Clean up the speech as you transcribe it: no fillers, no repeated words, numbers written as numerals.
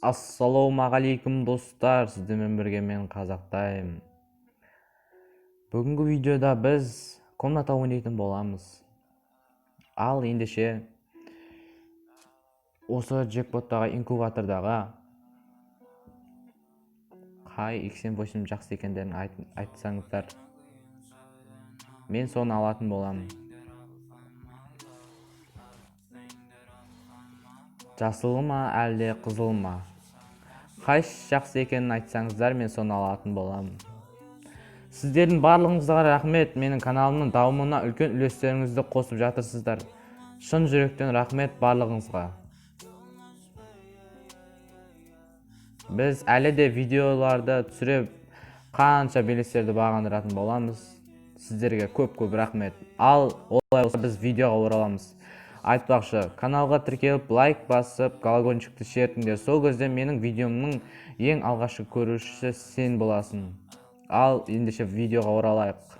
Ассалаумағалейкум, достар! Сіздермен бірге мен, Қазақтайым. Бүгінгі видеода біз комната ойнайтын боламыз. Ал ендеше, осы джекпоттағы инкубатордағы қай XM8 жақсы екендерін айтсаңыздар, мен соны алатын боламын. Жасылы ма, әлде қызыл ма, қайсысы жақсы екенін айтсаңыздар, мен соны алатын боламын. Сіздердің барлығыңызға рахмет, менің каналымның дамуына үлкен үлестеріңізді қосып жатырсыздар. Шын жүректен рахмет барлығыңызға. Біз әлі де видеоларды түсіріп, қанша белестерді бағындыратын боламыз. Сіздерге көп көп рахмет. Ал олай болса, біз видеоға ораламыз. Айтпақшы, каналға тіркеліп, лайк басып, колокольчикті шертіңдер. Сол кезде менің видеомның ең алғашқы көрушісі сен боласың. Ал ендеше, видеоға оралайық.